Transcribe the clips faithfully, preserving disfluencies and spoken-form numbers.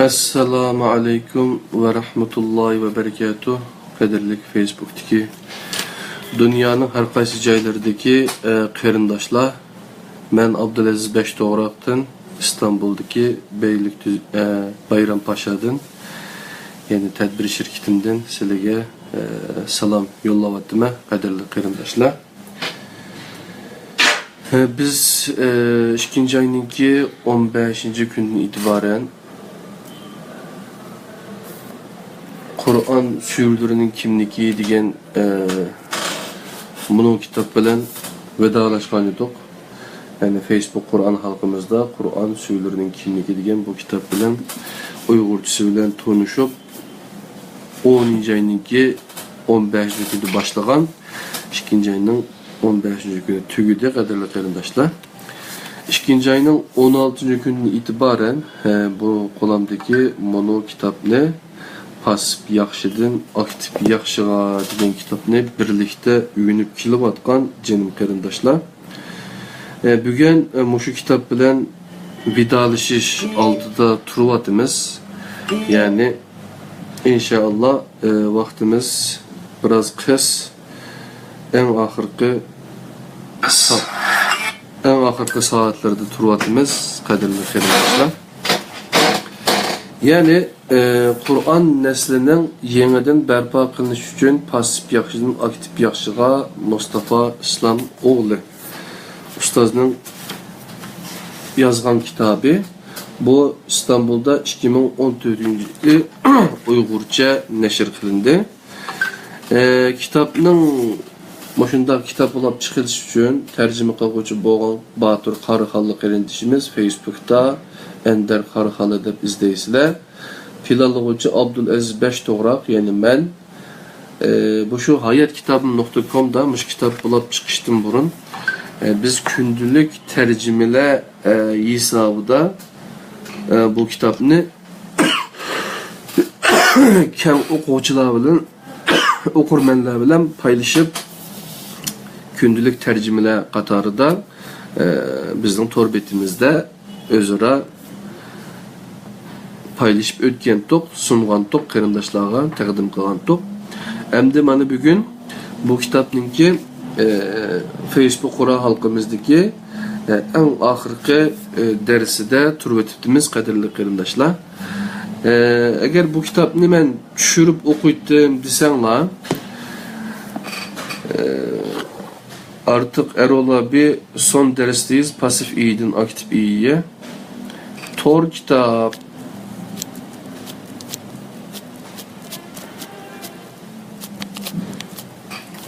ئەسسالامۇ ئەلەيكۇم ۋە رەھمەتۇللاھى ۋە بەرىكاتۇھ. قەدىرلىك فېيسبۇكتىكى، دۇنيانىڭ ھەر قايسى جايلىرىدىكى، ئە، قېرىنداشلار، مەن ئابدۇلئەزىز بەشتوغراقتىن، ئىستانبۇلدىكى بەگلىك تۈز-، ئە، بايرام پاشادىن، يەنى تەدبىر شىركىتىمدىن سىلىگە، ئە، سالام يوللاۋاتىمەن، قەدىرلىك قېرىنداشلار. بىز، ئىككىنچى ئاينىڭكى ئون بەشىنچى كۈنىدىن ئېتىبارەن قۇرئان سۈرىلىرىنىڭ كىملىكى دېگەن، مۇنۇ كىتاب بىلەن ۋېدالاشقان ئىدۇق. يەنى فېيسبۇك قۇرئان ھالقىمىزدا قۇرئان سۈرىلىرىنىڭ كىملىكى دېگەن بۇ كىتاب بىلەن ئۇيغۇرچىسى بىلەن تونۇشۇپ، ئونىنچى ئاينىڭكى ئون بەشىنچى كۈنىدە باشلىغان، ئىككىنچى ئاينىڭ ئون بەشىنچى كۈنى تۈگىدى، قەدىرلىك قېرىنداشلار. ئىككىنچى ئاينىڭ ئون ئالتىنچى كۈنىدىن ئېتىبارەن، ھە، بۇ قولۇمدىكى مۇنۇ كىتابنى، پاسسىپ ياخشىدىن ئاكتىپ ياخشىغا دېگەن كىتابنى بىرلىكتە ئۆگىنىپ كېلىۋاتقان جېنىم قېرىنداشلار. ئە، بۈگۈن، ئە، مۇشۇ كىتاب بىلەن ۋىدالىشىش ئالدىدا تۇرۇۋاتىمىز. يەنى، ئىنشائاللا، ئە، ۋاقتىمىز بىراز قىس. ئەڭ ئاخىرقى سا-، ئەڭ ئاخىرقى سائەتلەردە تۇرۇۋاتىمىز، قەدىرلىك قېرىنداشلار. يەنى، ئى، قۇرئان نەسلىنىڭ يېڭىدىن بەرپا قىلىنىشى ئۈچۈن پاسسىپ ياخشىدىن ئاكتىپ ياخشىغا مۇستافا ئىسلام ئوغلى ئۇستازنىڭ يازغان كىتابى. بۇ ئىستانبۇلدا ئىككى مىڭ ئون تۆتىنچى يىلى ئۇيغۇرچە نەشر قىلىندى. ئى، كىتابنىڭ مۇشۇنداق كىتاب بولۇپ چىقىرىش ئۈچۈن تەرجىمە قىلغۇچى بولغان باتۇر قاراخانلىق قېرىندىشىمىز فېيسبۇكتا ئەندەر قاراخانلىق دەپ ئىزدەيسىلەر. پىلانلىغۇچى ئابدۇلئەزىز بەشتوغراق، يەنى مەن. ئى، بۇ شۇ ھايات كىتابىم نۇقتا كومدا مۇشۇ كىتاب بولۇپ چىقىشتىن بۇرۇن، ئى، بىز كۈندىلىك تەرجىمىلەر، ئى، ھېسابىدا، ئى، بۇ كىتابنى كەڭ ئوقۇغۇچىلار بىلەن، ئوقۇرمەنلەر بىلەن پايلىشىپ، كۈندىلىك تەرجىمىلەر قاتارىدا، ئى، بىزنىڭ تور بېتىمىزدە ئۆزئارا پايلىشىپ ئۆتكەنتۇق، سۇنغانتۇق، قېرىنداشلارغا تەقدىم قىلغانتۇق. ئەمدى مانا بۈگۈن بۇ كىتابنىڭكى، ئى، فېيسبۇك قورال ھالقىمىزدىكى، ئى، ئەڭ ئاخىرقى، ئى، دەرسىدە تۇرۇۋېتىپتىمىز، قەدىرلىك قېرىنداشلار. ئى، ئەگەر بۇ كىتابنى مەن چۈشۈرۈپ ئوقۇيتتىم دېسەڭلار، ئى، Artık Erol abi son dersteyiz, pasif iyiden aktif iyiye. Tor kitap.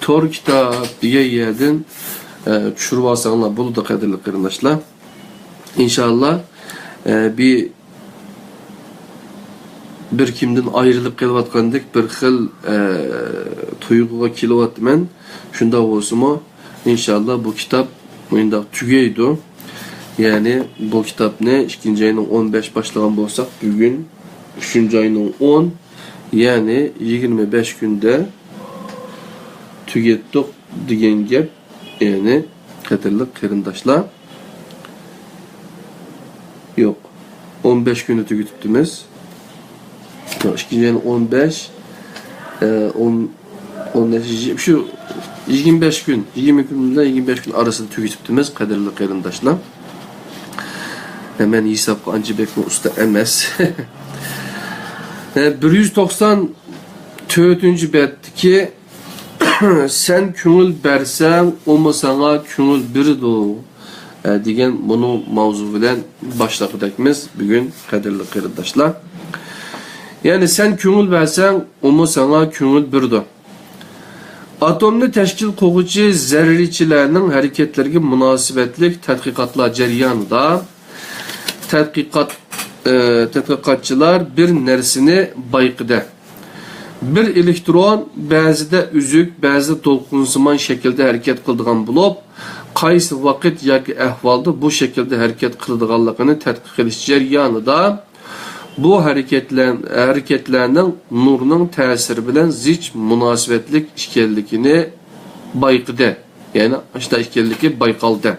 Tor kitap دېگەن يەردىن، ئە، چۈشۈرۈۋالساڭلار بولىدۇ، قەدىرلىك قېرىنداشلار. ئىنشاللا، ئە، بىر بىر كىمدىن ئايرىلىپ قېلىۋاتقاندەك بىر خىل، ئە، تۇيغۇغا كېلىۋاتىمەن. شۇنداق بولسىمۇ، ئىنشاللا بۇ كىتاب مۇنداق تۈگەيدۇ. يەنى بۇ كىتابنى ئىككىنچى ئاينىڭ ئون بەش باشلىغان بولساق، بۈگۈن ئۈچىنچى ئاينىڭ ئون، يەنى يىگىرمە بەش كۈندە تۈگەتتۇق دېگەن گەپ. يەنى، قەدىرلىك قېرىنداشلار، يوق، ئون بەش كۈندە تۈگىتىپتىمىز. يوق، ئىككىنچى ئاينىڭ ئون بەش، ئە، ئون، ئون بەش، شۇ يىگىرمە بەش كۈن، يىگىرمە كۈن بىلەن يىگىرمە بەش كۈن ئارىسىدا تۈگىتىپتىمىز، قەدىرلىك قېرىنداشلار. ئە، مەن ھېسابقا ئانچە بەكمۇ ئۇستا ئەمەس. ئە، بىر يۈز توقسان تۆتىنچى بەتتىكى سەن كۆڭۈل بەرسەڭ، ئۇمۇ ساڭا كۆڭۈل بېرىدۇ، ئە، دېگەن مۇنۇ ماۋزۇ بىلەن باشلىغۇدەكمىز بۈگۈن، قەدىرلىك قېرىنداشلار. يەنى سەن كۆڭۈل بەرسەڭ، ئۇمۇ ساڭا كۆڭۈل بېرىدۇ. ئاتومنى تەشكىل قىلغۇچى زەررىچىلەرنىڭ ھەرىكەتلىرىگە مۇناسىۋەتلىك تەتقىقاتلار جەريانىدا تەتقىقات، ئە، تەتقىقاتچىلار بىر نەرسىنى بايقىدى. بىر ئېلېكترون بەزىدە ئۈزۈك، بەزىدە دولقۇنسىمان شەكىلدە ھەرىكەت قىلىدىغان بولۇپ، قايسى ۋاقىت ياكى ئەھۋالدا بۇ شەكىلدە ھەرىكەت قىلىدىغانلىقىنى تەتقىق قىلىش جەريانىدا بۇ ھەرىكەتلەر، ھەرىكەتلەرنىڭ نۇرنىڭ تەسىرى بىلەن زىچ مۇناسىۋەتلىك ئىكەنلىكىنى بايقىدى. يەنى ئاشۇنداق ئىكەنلىكى بايقالدى.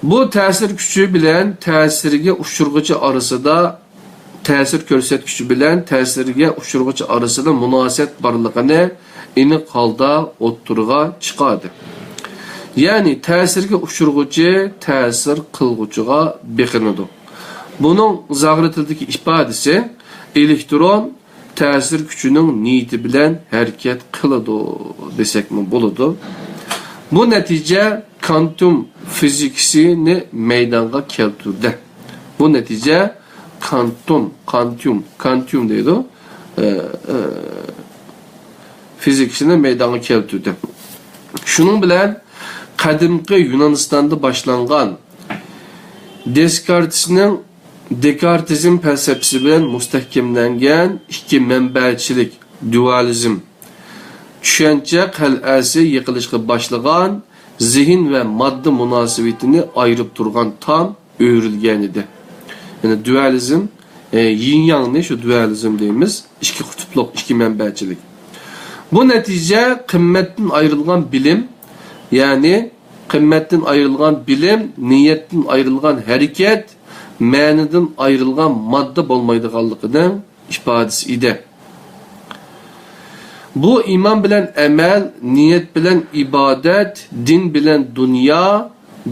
بۇ تەسىر كۈچى بىلەن تەسىرگە ئۇچرىغۇچى ئارىسىدا تەسىر كۆرسەتكۈچى بىلەن تەسىرگە ئۇچرىغۇچى ئارىسىدا مۇناسىۋەت بارلىقىنى ئېنىق ھالدا ئوتتۇرىغا چىقاردى. يەنى تەسىرگە ئۇچرىغۇچى تەسىر قىلغۇچىغا بېقىنىدۇ. بۇنىڭ زاغرا تىلدىكى ئىپادىسى ئېلېكترون تەسىر كۈچىنىڭ نىيىتى بىلەن ھەرىكەت قىلىدۇ دېسەكمۇ بولىدۇ. بۇ نەتىجە كانتۇم فىزىكىسىنى مەيدانغا كەلتۈردى. بۇ نەتىجە كانتۇم، كانتيۇم، كانتيۇم دەيدۇ. ئە، ئە، فىزىكىسىنى مەيدانغا كەلتۈردى. شۇنىڭ بىلەن قەدىمكى يۇنانىستاندا باشلانغان دېسكارتىسنىڭ دېكارتىزم پەلسەپىسى بىلەن مۇستەھكەملەنگەن ئىككى مەنبەچىلىك، دۇئالىزم، چۈشەنچە قەلئەسى يىقىلىشقا باشلىغان زېھىن ۋە ماددا مۇناسىۋىتىنى ئايرىپ تۇرغان تام ئۆرۈلگەنىدى. يەنى دۇئالىزم، ئە، يىن ياڭنى شۇ دۇئالىزم دەيمىز، ئىككى قۇتۇپلۇق، ئىككى مەنبەچىلىك. بۇ نەتىجە قىممەتتىن ئايرىلغان بىلىم، يەنى قىممەتتىن ئايرىلغان بىلىم، نىيەتتىن ئايرىلغان ھەرىكەت، مەنىدىن ئايرىلغان ماددا بولمايدىغانلىقىنىڭ ئىپادىسى ئىدى. بۇ ئىمان بىلەن ئەمەل، نىيەت بىلەن ئىبادەت، دىن بىلەن دۇنيا،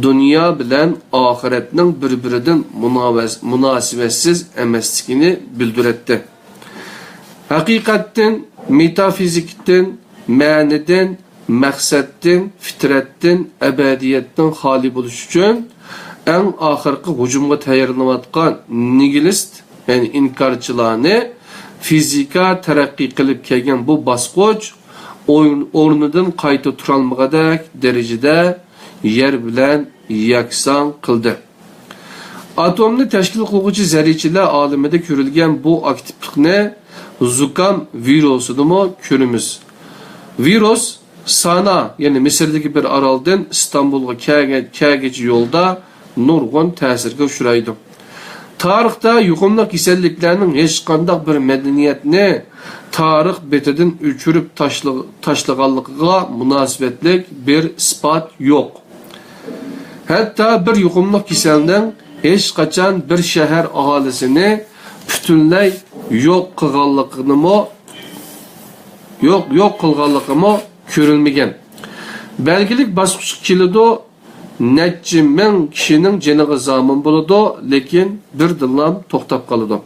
دۇنيا بىلەن ئاخىرەتنىڭ بىر-بىرىدىن مۇناۋەس-، مۇناسىۋەتسىز ئەمەسلىكىنى بىلدۈرەتتى. ھەقىقەتتىن، مېتافىزىكتىن، مەنىدىن، مەقسەتتىن، فىترەتتىن، ئەبەدىيەتتىن خالىي بولۇش ئۈچۈن ئەڭ ئاخىرقى ھۇجۇمغا تەييارلىنىۋاتقان نىگىلىست، يەنى ئىنكارچىلارنى فىزىكا تەرەققىي قىلىپ كەلگەن بۇ باسقۇچ ئورن-، ئورنىدىن قايتا تۇرالمىغۇدەك دەرىجىدە يەر بىلەن يەكسان قىلدى. ئاتومنى تەشكىل قىلغۇچى زەررىچىلەر ئالىمىدە كۆرۈلگەن بۇ ئاكتىپلىقنى زۇكام ۋىرۇسىدىمۇ كۆرىمىز. ۋىرۇس سانا، يەنى مىسىردىكى بىر ئارالدىن ئىستانبۇلغا كەلگە-، كەلگۈچە يولدا نۇرغۇن تەسىرگە ئۇچرايدۇ. تارىختا يۇقۇملۇق كېسەللىكلەرنىڭ ھېچقانداق بىر مەدەنىيەتنى تارىخ بېتىدىن ئۆچۈرۈپ تاشلىغ-، تاشلىغانلىقىغا مۇناسىۋەتلىك بىر ئىسپات يوق. ھەتتا بىر يۇقۇملۇق كېسەلنىڭ ھېچقاچان بىر شەھەر ئاھالىسىنى پۈتۈنلەي يوق قىلغانلىقىنىمۇ، يوق، يوق قىلغانلىقىمۇ كۆرۈلمىگەن. بەلگىلىك باسقۇچقا كېلىدۇ، نەچچە مىڭ كىشىنىڭ جېنىغا زامىن بولىدۇ، لېكىن بىردىنلا توختاپ قالىدۇ.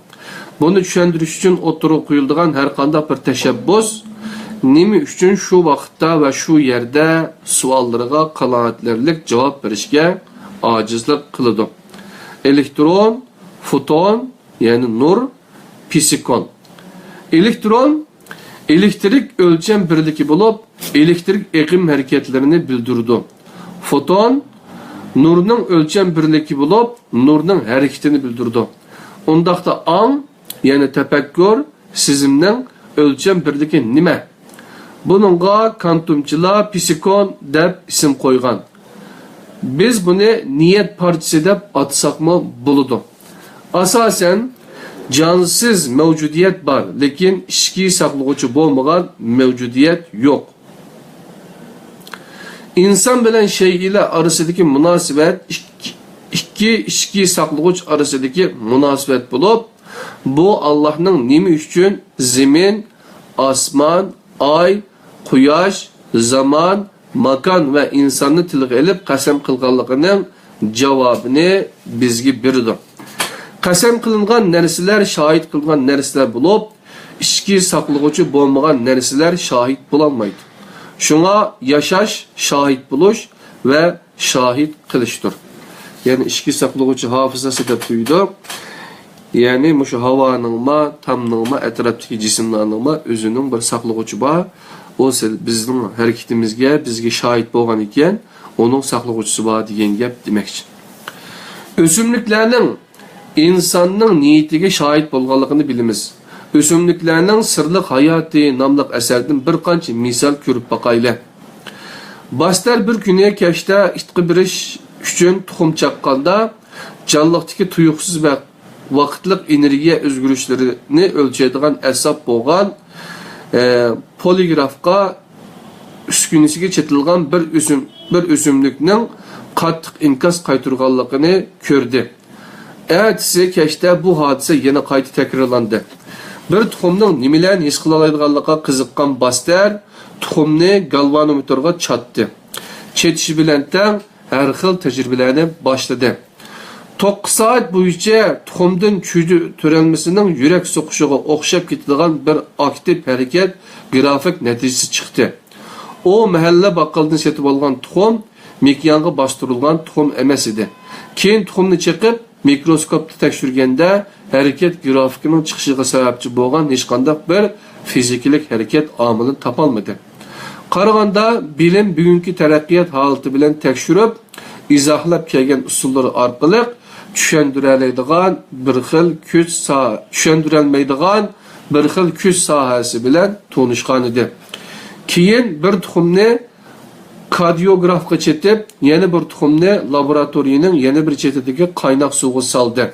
بۇنى چۈشەندۈرۈش ئۈچۈن ئوتتۇرىغا قويۇلىدىغان ھەرقانداق بىر تەشەببۇس، نېمە ئۈچۈن شۇ ۋاقىتتا ۋە شۇ يەردە سوئاللىرىغا قانائەتلەنەرلىك جاۋاب بېرىشكە ئاجىزلىق قىلىدۇ. ئېلېكترون، فوتون، يەنى نۇر، پىسكون. ئېلېكترون ئېلېكترىك ئۆلچەم بىرلىكى بولۇپ، ئېلېكترىك ئېقىم ھەرىكەتلىرىنى بىلدۈرىدۇ. فوتون نۇرنىڭ ئۆلچەم بىرلىكى بولۇپ، نۇرنىڭ ھەرىكىتىنى بىلدۈرىدۇ. ئۇنداقتا ئاڭ، يەنى تەپەككۇر، سېزىمنىڭ ئۆلچەم بىرلىكى نېمە؟ بۇنىڭغا كانتۇمچىلار پىسكون دەپ ئىسىم قويغان. بىز بۇنى نىيەت پارچىسى دەپ ئاتىساقمۇ بولىدۇ. ئاساسەن، جانسىز مەۋجۇدىيەت بار، لېكىن ئىچكى ساقلىغۇچى بولمىغان مەۋجۇدىيەت يوق. ئىنسان بىلەن شەيئىلەر ئارىسىدىكى مۇناسىۋەت ئىك-، ئىككى ئىچكى ساقلىغۇچ ئارىسىدىكى مۇناسىۋەت بولۇپ، بۇ ئاللاھنىڭ نېمە ئۈچۈن زېمىن، ئاسمان، ئاي، قۇياش، زامان، ماكان ۋە ئىنساننى تىلغا ئېلىپ قەسەم قىلغانلىقىنىڭ جاۋابىنى بىزگە بېرىدۇ. قەسەم قىلىنغان نەرسىلەر شاھىت قىلىنغان نەرسىلەر بولۇپ، ئىچكى ساقلىغۇچى بولمىغان نەرسىلەر شاھىت بولالمايدۇ. شۇڭا ياشاش شاھىت بولۇش ۋە شاھىت قىلىشتۇر. يەنى ئىچكى ساقلىغۇچى ھافىزىسى دەپ دېيىدۇ. يەنى مۇشۇ ھاۋانىڭما، تامنىڭما، ئەتراپتىكى جىسىملارنىڭما ئۆزىنىڭ بىر ساقلىغۇچى بار. ئۇ سىز-، بىزنىڭ ھەرىكىتىمىزگە، بىزگە شاھىت بولغان ئىكەن، ئۇنىڭ ساقلىغۇچىسى بار دېگەن گەپ دېمەكچى. ئۆسۈملۈكلەرنىڭ ئىنساننىڭ نىيىتىگە شاھىت بولغانلىقىنى بىلىمىز. ئۆسۈملۈكلەرنىڭ سىرلىق ھاياتى ناملىق ئەسەردىن بىر قانچە مىسال كۆرۈپ باقايلى. باستەر بىر كۈنى كەچتە ئىتقا بېرىش ئۈچۈن تۇخۇم چاققاندا، جانلىقتىكى تۇيۇقسىز ۋە ۋاقىتلىق ئېنېرگىيە ئۆزگىرىشلىرىنى ئۆلچەيدىغان ئەسۋاب بولغان، ئە، پولىگرافقا ئۈسكۈنىسىگە چېتىلغان بىر ئۆسۈم-، بىر ئۆسۈملۈكنىڭ قاتتىق ئىنكاس قايتۇرغانلىقىنى كۆردى. ئەتىسى كەچتە بۇ ھادىسە يەنە قايتا تەكرارلاندى. بىر تۇخۇمنىڭ نېمىلەرنى ھېس قىلالايدىغانلىقىغا قىزىققان باستېر تۇخۇمنى گالۋانومېتىرغا چاتتى. چېتىشى بىلەن تەڭ ھەر خىل تەجرىبىلەرنى باشلىدى. توققۇز سائەت بويىچە تۇخۇمدىن چۈجە تۆرەلمىسىنىڭ يۈرەك سوقۇشىغا ئوخشاپ كېتىدىغان بىر ئاكتىپ ھەرىكەت گرافىك نەتىجىسى چىقتى. ئۇ مەھەللە باققالدىن سېتىۋالغان تۇخۇم، مېكىيانغا باستۇرۇلغان تۇخۇم ئەمەس ئىدى. كېيىن تۇخۇمنى چېقىپ، مىكروسكوپتا تەكشۈرگەندە، ھەرىكەت گرافىكىنىڭ چىقىشىغا سەۋەبچى بولغان ھېچقانداق بىر فىزىكىلىق ھەرىكەت ئامىلىنى تاپالمىدى. قارىغاندا، بىلىم بۈگۈنكى تەرەققىيات ھالىتى بىلەن تەكشۈرۈپ، ئىزاھلاپ كەلگەن ئۇسۇللىرى ئارقىلىق چۈشەندۈرەلەيدىغان بىر خىل كۈچ سا-، چۈشەندۈرەلمەيدىغان بىر خىل كۈچ ساھەسى بىلەن تونۇشقانىدى. كېيىن بىر تۇخۇمنى كادىيوگرافقا چېتىپ، يەنە بىر تۇخۇمنى لابوراتورىيىنىڭ يەنە بىر چېتىدىكى قايناق سۇغا سالدى.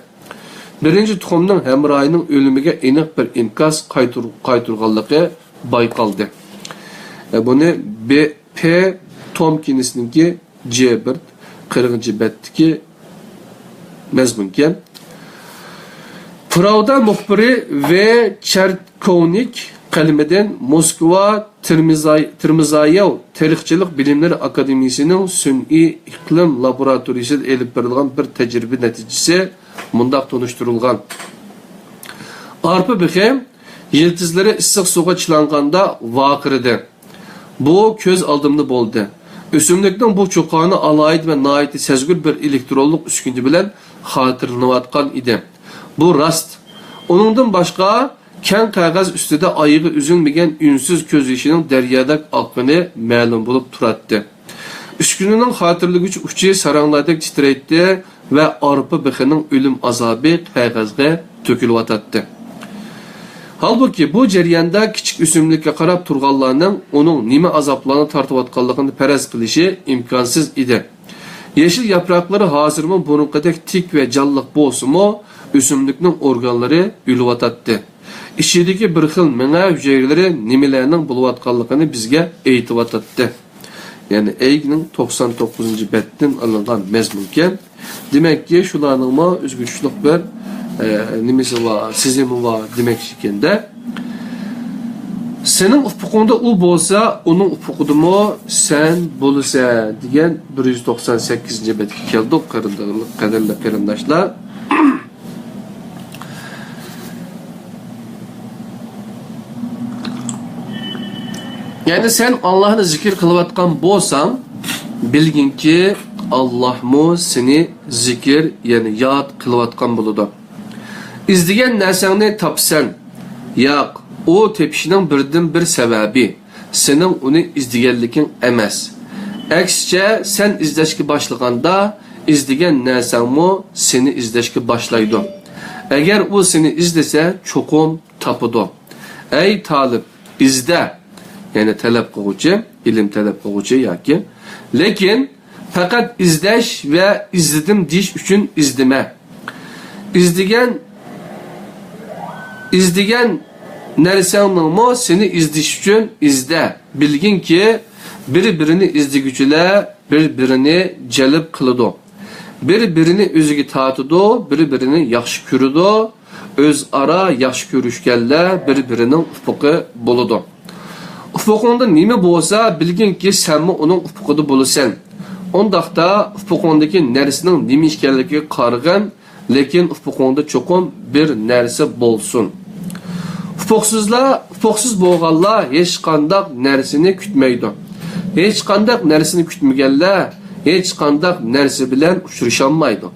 بىرىنچى تۇخۇمنىڭ ھەمراھىنىڭ ئۆلۈمىگە ئېنىق بىر ئىنكاس قايتۇر-، قايتۇرغانلىقى بايقالدى. ئە، بۇنى ب-، پ تومكىنسنىڭكى جې بىر قىرىقىنچى بەتتىكى مەزمۇنكەن. پراۋدا مۇخبىرى ۋ چېرتكوۋنىك قەلىمىدىن موسكۋا تىرمىزاي-، تىرمىزايېۋ تېرىقچىلىق بىلىملىرى ئاكادېمىيىسىنىڭ سۈنئىي ئىقلىم لابوراتورىيىسىدا ئېلىپ بېرىلغان بىر تەجرىبە نەتىجىسى مۇنداق تونۇشتۇرۇلغان. ئارپا بېخى يىلتىزلىرى ئىسسىق سۇغا چىلانغاندا ۋارقىرىدى. بۇ كۆز ئالدىمدا بولدى. ئۆسۈملۈكنىڭ بۇ چوقانى ئالاھىدە ۋە ناھايىتى سەزگۈر بىر ئېلېكترونلۇق ئۈسكۈنە بىلەن خاتىرىلىنىۋاتقان ئىدى. بۇ راست. ئۇنىڭدىن باشقا، كەڭ قەغەز ئۈستىدە ئايىغى ئۈزۈلمىگەن ئۈنسىز كۆز يېشىنىڭ دەريادەك ئاققىنى مەلۇم بولۇپ تۇراتتى. ئۈسكۈنىنىڭ خاتىرىلىگۈچ ئۇچى ساراڭلاردەك تىترەيتتى ۋە ئارپا بېخىنىڭ ئۆلۈم ئازابى قەغەزگە تۆكۈلۈۋاتاتتى. ھالبۇكى، بۇ جەرياندا كىچىك ئۆسۈملۈككە قاراپ تۇرغانلارنىڭ ئۇنىڭ نېمە ئازابلارنى تارتىۋاتقانلىقىنى پەرەز قىلىشى ئىمكانسىز ئىدى. يېشىل ياپراقلىرى ھازىرمۇ بۇرۇنقىدەك تىك ۋە جانلىق بولسىمۇ، ئۆسۈملۈكنىڭ ئورگانلىرى ئۆلۈۋاتاتتى. ئىچىدىكى بىر خىل مېڭە ھۈجەيرىلىرى نېمىلەرنىڭ بولۇۋاتقانلىقىنى بىزگە ئېيتىۋاتاتتى. يەنى ئەيگنىڭ توقسان توققۇزىنچى بەتتىن ئېلىنغان مەزمۇنكەن. دېمەككى، شۇلارنىڭمۇ ئۆزگىچىلىك بىر، ئە، نېمىسى بار، سېزىمى بار دېمەكچىكەندە. سېنىڭ ئۇپۇقۇڭدا ئۇ بولسا، ئۇنىڭ ئۇپۇقىدىمۇ سەن بولىسەن، دېگەن بىر يۈز توقسان سەككىزىنچى بەتكە كەلدۇق، قەدىرلىك، قەدىرلىك قېرىنداشلار. يەنى سەن ئاللاھنى زىكىر قىلىۋاتقان بولساڭ، بىلگىنكى، ئاللاھمۇ سېنى زىكىر، يەنى ياد قىلىۋاتقان بولىدۇ. ئىزدىگەن نەرسەڭنى تاپىسەن. ياق، ئۇ تېپىشنىڭ بىردىنبىر سەۋەبى سېنىڭ ئۇنى ئىزدىگەنلىكىڭ ئەمەس. ئەكسىچە، سەن ئىزدەشكە باشلىغاندا، ئىزدىگەن نەرسەڭمۇ سېنى ئىزدەشكە باشلايدۇ. ئەگەر ئۇ سېنى ئىزدىسە، چوقۇم تاپىدۇ. ئەي تالىپ، ئىزدە، يەنى تەلەپ قىلغۇچى، ئىلىم تەلەپ قىلغۇچى ياكى. لېكىن پەقەت ئىزدەش ۋە ئىزدىدىم دېيىش ئۈچۈن ئىزدىمە. ئىزدىگەن، ئىزدىگەن نەرسەڭنىڭمۇ سېنى ئىزدىشى ئۈچۈن ئىزدە. بىلگىنكى، بىر-بىرىنى ئىزدىگۈچىلەر بىر-بىرىنى جەلپ قىلىدۇ. بىر-بىرىنى ئۆزىگە تارتىدۇ، بىر-بىرىنى ياخشى كۆرىدۇ. ئۆزئارا ياخشى كۆرۈشكەنلەر بىر-بىرىنىڭ ئۇپۇقى بولىدۇ. ئۇپۇقۇڭدا نېمە بولسا، بىلگىنكى، سەنمۇ ئۇنىڭ ئۇپۇقىدا بولىسەن. ئۇنداقتا ئۇپۇقۇڭدىكى نەرسىنىڭ نېمە ئىكەنلىكىگە قارىغىن، لېكىن ئۇپۇقۇڭدا چوقۇم بىر نەرسە بولسۇن. ئۇپۇقسىزلار، ئۇپۇقسىز بولغانلار ھېچقانداق نەرسىنى كۈتمەيدۇ. ھېچقانداق نەرسىنى كۈتمىگەنلەر ھېچقانداق نەرسە بىلەن ئۇچرىشالمايدۇ.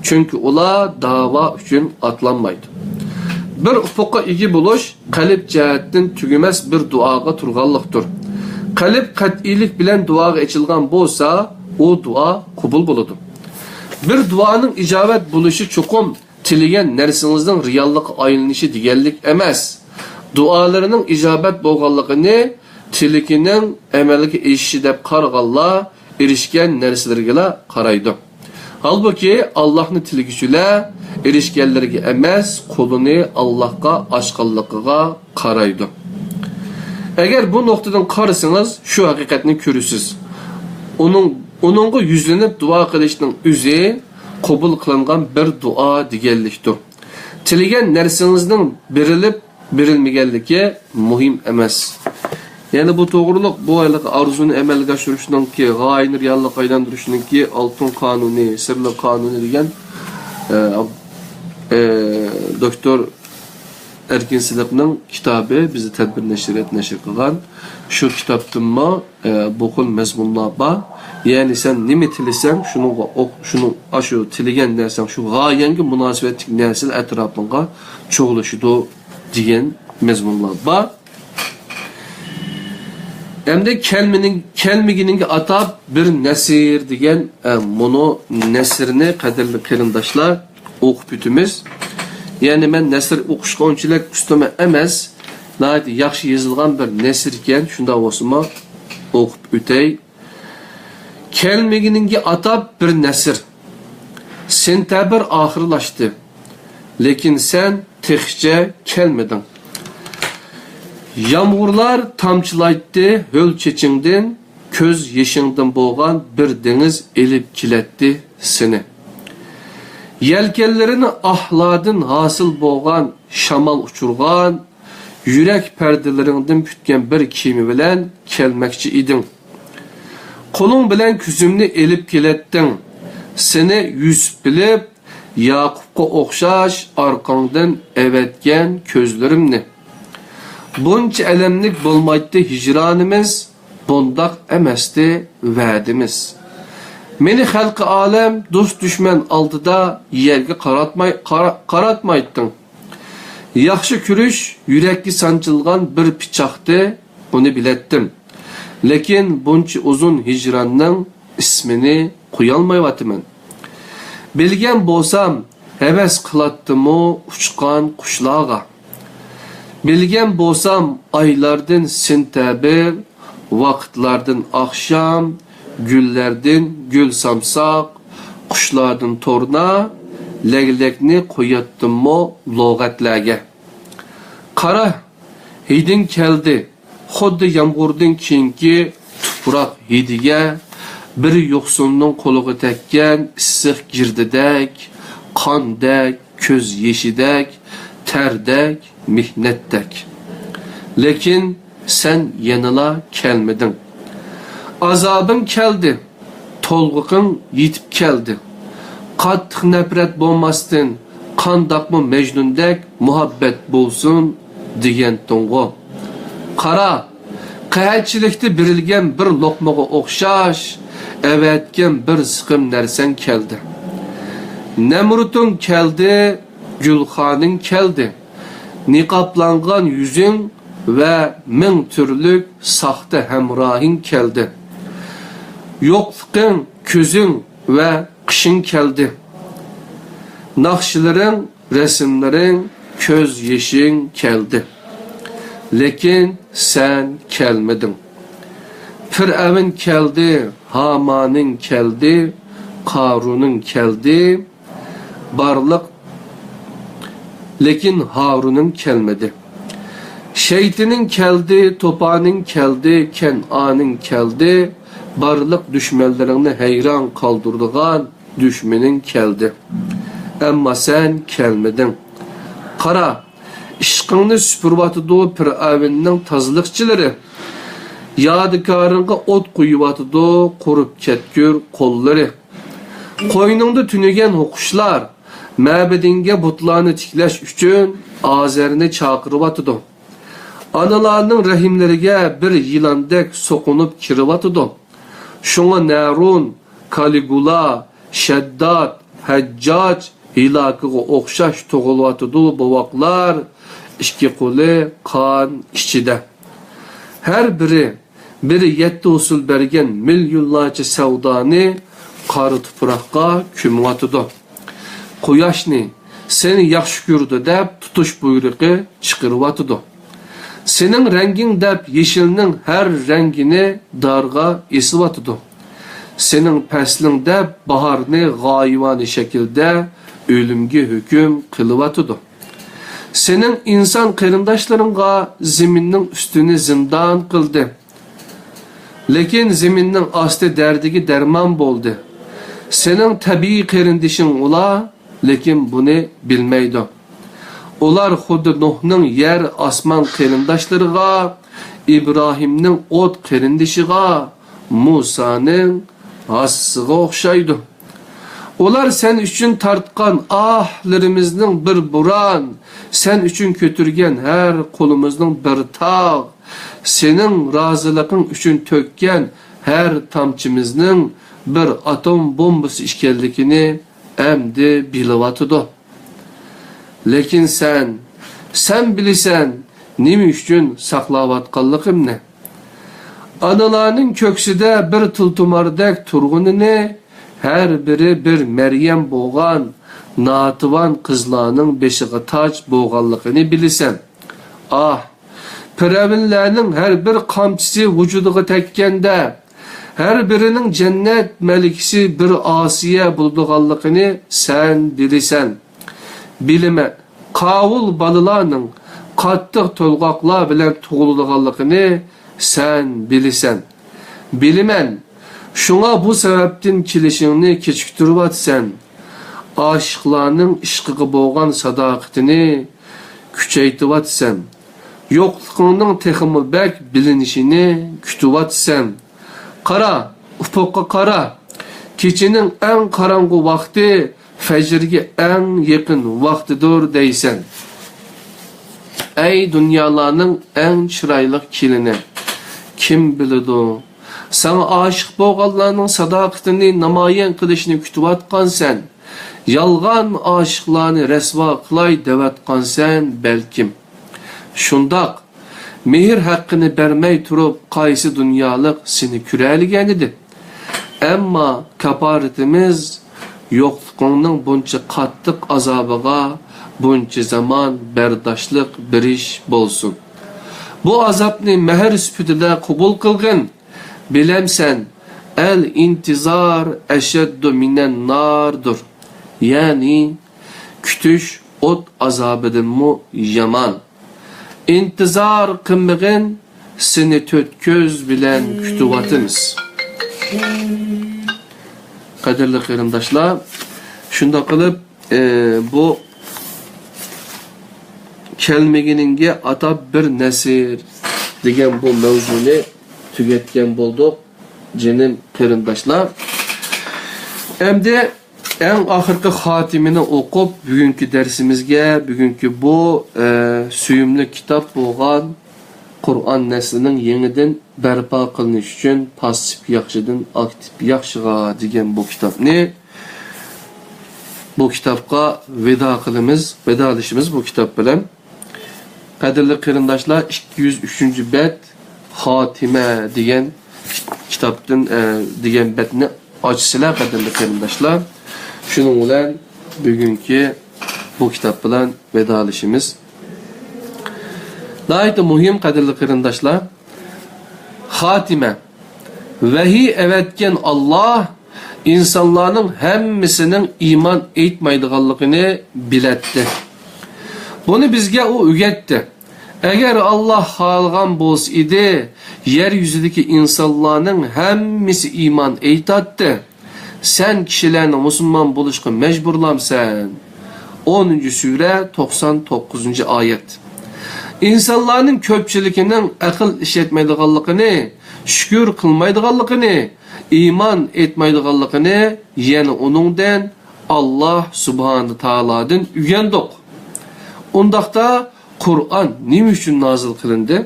چۈنكى ئۇلار داۋا ئۈچۈن ئاتلانمايدۇ. بىر ئۇپۇققا ئىگە بولۇش قەلب جەھەتتىن تۈگىمەس بىر دۇئاغا تۇرغانلىقتۇر. قەلب قەتئىيلىك بىلەن دۇئاغا ئېچىلغان بولسا، ئۇ دۇئا قوبۇل بولىدۇ. بىر دۇئانىڭ ئىجابەت بولۇشى چوقۇم تىلىگەن نەرسىڭىزنىڭ رېئاللىققا ئايلىنىشى دېگەنلىك ئەمەس. دۇئالىرىنىڭ ئىجابەت بولغانلىقىنى تىلىكىنىڭ ئەمەلگە ئېشىشى دەپ قارىغانلار ئېرىشكەن نەرسىلىرىگىلا قارايدۇ. ھالبۇكى، ئاللاھنى تىلىگۈچىلەر ئېرىشكەنلىرىگە ئەمەس، قولىنى ئاللاھقا ئاچقانلىقىغا قارايدۇ. ئەگەر بۇ نۇقتىدىن قارىسىڭىز، شۇ ھەقىقەتنى كۆرىسىز. ئۇنىڭ، ئۇنىڭغا يۈزلىنىپ دۇئا قىلىشنىڭ ئۆزى قوبۇل قىلىنغان بىر دۇئا دېگەنلىكتۇر. تىلىگەن نەرسىڭىزنىڭ بېرىلىپ، بېرىلمىگەنلىكى مۇھىم ئەمەس. يەنى بۇ توغرۇلۇق، بۇ ھېلىقى ئارزۇنى ئەمەلگە ئاشۇرۇشنىڭكى، غايىنى رېئاللىققا ئايلاندۇرۇشنىڭكى ئالتۇن قانۇنى، سىرلىق قانۇنى دېگەن، ئە، ئە، دوكتور ئەركىن سىدىقنىڭ كىتابى، بىزدە تەدبىر نەشرىيات نەشر قىلغان. شۇ كىتابتىنمۇ، ئە، بۇ خىل مەزمۇنلار بار. يەنى سەن نېمە تىلىسەڭ، شۇنىڭغا ئوق-، شۇنىڭ، ئاشۇ تىلىگەن نەرسەڭ شۇ غايەڭگە مۇناسىۋەتلىك نەرسىلەر ئەتراپىڭغا چوغلىشىدۇ دېگەن مەزمۇنلار بار. ئەمدى كەلمىنىڭ-، كەلمىگىنىڭگە ئاتاپ بىر نەسر دېگەن، ئە، مۇنۇ نەسرنى، قەدىرلىك قېرىنداشلار، ئوقۇپ ئۆتىمىز. يەنى مەن نەسر ئوقۇشقا ئۇنچىلىك ئۇستىمۇ ئەمەس. ناھايىتى ياخشى يېزىلغان بىر نەسر ئىكەن، شۇنداق بولسىمۇ ئوقۇپ ئۆتەي. كەلمىگىنىڭگە ئاتاپ بىر نەسر. سېنتەبىر ئاخىرلاشتى. لېكىن سەن تېخىچە كەلمىدىڭ. يامغۇرلار تامچىلايتتى ھۆل چېچىڭدىن، كۆز يېشىڭدىن بولغان بىر دېڭىز ئېلىپ كېلەتتى سېنى. يەلكەنلىرىنى ئاھلاردىن ھاسىل بولغان شامال ئۇچۇرغان، يۈرەك پەردىلىرىڭدىن پۈتكەن بىر كېمە بىلەن كەلمەكچى ئىدىڭ. قولۇڭ بىلەن كۆزۈمنى ئېلىپ كېلەتتىڭ. سېنى يۈسۈپ بىلىپ، ياقۇپقا ئوخشاش ئارقاڭدىن ئەۋەتكەن كۆزلىرىمنى. بۇنچە ئەلەملىك بولمايتتى ھىجرانىمىز، بۇنداق ئەمەستى ۋەدىمىز. مېنى خەلقى ئالەم، دوست-دۈشمەن ئالدىدا يەرگە قاراتماي-، قارا-، قاراتمايتتىڭ. ياخشى كۆرۈش يۈرەككە سانجىلغان بىر پىچاقتى، بۇنى بىلەتتىم. لېكىن بۇنچە ئۇزۇن ھىجراننىڭ ئىسمىنى قويالمايۋاتىمەن. بىلگەن بولسام، ھەۋەس قىلاتتىمۇ ئۇچقان قۇشلارغا. بىلگەن بولسام، ئايلاردىن سېنتەبىر، ۋاقىتلاردىن ئاخشام، گۈللەردىن گۈل سامساق، قۇشلاردىن تۇرنا، لەگلەكنى قوياتتىممۇ لۇغەتلەرگە. قارا، ھىدىڭ كەلدى، خۇددى يامغۇردىن كېيىنكى تۇپراق ھىدىگە، بىر يوقسۇلنىڭ قولىغا تەگكەن ئىسسىق گىردىدەك، قاندەك، كۆز يېشىدەك، تەردەك، مېھنەتتەك. لېكىن سەن يەنىلا كەلمىدىڭ. ئازابىڭ كەلدى، تولغىقىڭ يېتىپ كەلدى. قاتتىق نەپرەت بولماستىن، قانداقمۇ مەجنۇندەك مۇھەببەت بولسۇن دېگەنتىڭغۇ. قارا، قەھەتچىلىكتە بېرىلگەن بىر لوقمىغا ئوخشاش، ئەۋەتكەن بىر سىقىم نەرسەڭ كەلدى. نەمرۇتۇڭ كەلدى، گۈلخانىڭ كەلدى. نىقابلانغان يۈزۈڭ ۋە مىڭ تۈرلۈك ساختا ھەمراھىڭ كەلدى. يوقلۇقۇڭ، كۈزۈڭ ۋە قىشىڭ كەلدى. ناخشىلىرىڭ، رەسىملىرىڭ، كۆز يېشىڭ كەلدى. لېكىن سەن كەلمىدىڭ. پىرئەۋن كەلدى، ھامانىڭ كەلدى، قارۇنىڭ كەلدى. بارلىق، لېكىن ھارۇنىڭ كەلمىدى. شەيتىنىڭ كەلدى، توپانىڭ كەلدى، كەنئانىڭ كەلدى. بارلىق دۈشمەنلىرىڭنى ھەيران قالدۇرىدىغان دۈشمىنىڭ كەلدى. ئەمما سەن كەلمىدىڭ. قارا، ئىشقىڭنى سۈپۈرۈۋاتىدۇ پىرئەۋننىڭ تازىلىقچىلىرى. يادىكارىڭغا ئوت قويۇۋاتىدۇ قۇرۇپ كەتكۈر قوللىرى. قوينۇڭدا تۈنىگەن ھوقۇشلار مەبىدىڭگە بۇتلارنى تىكلەش ئۈچۈن ئازەرنى چاقىرىۋاتىدۇ. ئانىلارنىڭ رەھىملىرىگە بىر يىلاندەك سوقۇنۇپ كىرىۋاتىدۇ. شۇڭا نەرۇن، كالىگۇلا، شەدداد، ھەججاج ھېلاكىغا ئوخشاش تۇغۇلۇۋاتىدۇ بوۋاقلار ئىككى قولى قان ئىچىدە. ھەر بىرى بىر يەتتە ئۇسۇل بەرگەن مىليونلارچە سەۋدانى قارا تۇپراققا كۆمۈۋاتىدۇ. قۇياشنى سېنى ياخشى كۆرىدۇ دەپ تۇتۇش بۇيرۇقى چىقىرىۋاتىدۇ. سېنىڭ رەڭگىڭ دەپ يېشىلنىڭ ھەر رەڭگىنى دارغا ئېسىۋاتىدۇ. سېنىڭ پەسلىڭ دەپ باھارنى غايىۋانە شەكىلدە ئۆلۈمگە ھۆكۈم قىلىۋاتىدۇ. سېنىڭ ئىنسان قېرىنداشلىرىڭغا زېمىننىڭ ئۈستىنى زىندان قىلدى. لېكىن زېمىننىڭ ئاستى دەردىگە دەرمان بولدى. سېنىڭ تەبىئىي قېرىندىشىڭ ئۇلار، لېكىن بۇنى بىلمەيدۇ. ئۇلار خۇددى نۇھنىڭ يەر، ئاسمان قېرىنداشلىرىغا، ئىبراھىمنىڭ ئوت قېرىندىشىغا، مۇسانىڭ ھاسىسىغا ئوخشايدۇ. ئۇلار سەن ئۈچۈن تارتقان ئاھلىرىمىزنىڭ بىر بوران، سەن ئۈچۈن كۆتۈرگەن ھەر قولىمىزنىڭ بىر تاغ، سېنىڭ رازىلىقىڭ ئۈچۈن تۆككەن ھەر تامچىمىزنىڭ بىر ئاتوم بومبىسى ئىكەنلىكىنى ئەمدى بىلىۋاتىدۇ. لېكىن سەن، سەن بىلىسەن نېمە ئۈچۈن ساقلاۋاتقانلىقىمنى. ئانىلارنىڭ كۆكسىدە بىر تىلتۇماردەك تۇرغىنىنى، ھەر بىرى بىر مەريەم بولغان ناتىۋان قىزلارنىڭ بېشىغا تاج بولغانلىقىنى بىلىسەن. ئاھ، پىرئەۋنلەرنىڭ ھەر بىر قامچىسى ۋۇجۇدىغا تەگكەندە، ھەر بىرىنىڭ جەننەت مەلىكىسى بىر ئاسىيە بولىدىغانلىقىنى سەن بىلىسەن. بىلىمەن، قاۋۇل بالىلارنىڭ قاتتىق تولغاقلار بىلەن تۇغۇلىدىغانلىقىنى سەن بىلىسەن. بىلىمەن، شۇڭا بۇ سەۋەبتىن كېلىشىڭنى كېچىكتۈرۈۋاتىسەن. ئاشىقلارنىڭ ئىشقىغا بولغان ساداقىتىنى كۈچەيتىۋاتىسەن. يوقلۇقۇڭنىڭ تېخىمۇ بەك بىلىنىشىنى كۈتۈۋاتىسەن. قارا، ئۇپۇققا قارا. كېچىنىڭ ئەڭ قاراڭغۇ ۋاقتى فەجرگە ئەڭ يېقىن ۋاقتىدۇر دەيسەن. ئەي دۇنيالارنىڭ ئەڭ چىرايلىق كېلىنى، كىم بىلىدۇ؟ ساڭا ئاشىق بولغانلارنىڭ ساداقىتىنى نامايان قىلىشنى كۈتۈۋاتقانسەن. يالغان ئاشىقلارنى رەسۋا قىلاي دەۋاتقانسەن بەلكىم. شۇنداق، مېھىر ھەققىنى بەرمەي تۇرۇپ، قايسى دۇنيالىق سېنى كۆرەلىگەنىدى؟ ئەمما كاپارىتىمىز يوقلۇقۇڭنىڭ بۇنچە قاتتىق ئازابىغا بۇنچە زامان بەرداشلىق بېرىش بولسۇن. بۇ ئازابنى مەھىر سۈپىتىدە قوبۇل قىلغىن. بىلەمسەن، ئەل ئىنتىزار ئەشەددۇ مىنەن ناردۇر. يەنى، كۈتۈش ئوت ئازابىدىنمۇ يامان. ئىنتىزار قىلمىغىن، سېنى تۆت كۆز بىلەن كۈتۈۋاتىمىز. قەدىرلىك قېرىنداشلار، شۇنداق قىلىپ، ئى، بۇ كەلمىگىنىڭگە ئاتاپ بىر نەسىر دېگەن بۇ مەۋزۇنى تۈگەتكەن بولدۇق، جېنىم قېرىنداشلار. ئەمدى ئەڭ ئاخىرقى خاتىمىنى ئوقۇپ، بۈگۈنكى دەرسىمىزگە، بۈگۈنكى بۇ، ئە، سۆيۈملۈك كىتاب بولغان قۇرئان نەسلىنىڭ يېڭىدىن بەرپا قىلىنىشى ئۈچۈن پاسسىپ ياخشىدىن ئاكتىپ ياخشىغا دېگەن بۇ كىتابنى، بۇ كىتابقا ۋىدا قىلىمىز، ۋىدالىشىمىز بۇ كىتاب بىلەن. قەدىرلىك قېرىنداشلار، ئىككى يۈز ئۈچىنچى بەت، خاتىمە دېگەن كىتابتىن، ئە، دېگەن بەتنى ئاچىسىلەر، قەدىرلىك قېرىنداشلار. شۇنىڭ بىلەن بۈگۈنكى بۇ كىتاب بىلەن ۋىدالىشىمىز. ناھايىتى مۇھىم، قەدىرلىك قېرىنداشلار. خاتىمە. ۋەھىي ئەۋەتكەن ئاللاھ ئىنسانلارنىڭ ھەممىسىنىڭ ئىمان ئېيتمايدىغانلىقىنى بىلەتتى. بۇنى بىزگە ئۇ ئۆگەتتى. ئەگەر ئاللاھ خالىغان بولسا ئىدى، يەر يۈزىدىكى ئىنسانلارنىڭ ھەممىسى ئىمان ئېيتاتتى. سەن كىشىلەرنى مۇسۇلمان بولۇشقا مەجبۇرلامسەن؟ ئونىنچى سۈرە، توقسان توققۇزىنچى ئايەت. ئىنسانلارنىڭ كۆپچىلىكىنىڭ ئەقىل ئىشلەتمەيدىغانلىقىنى، شۈكۈر قىلمايدىغانلىقىنى، ئىمان ئېيتمايدىغانلىقىنى يەنە ئۇنىڭدىن، ئاللاھ سۇبھانە تائالادىن ئۆگەندۇق. ئۇنداقتا قۇرئان نېمە ئۈچۈن نازىل قىلىندى؟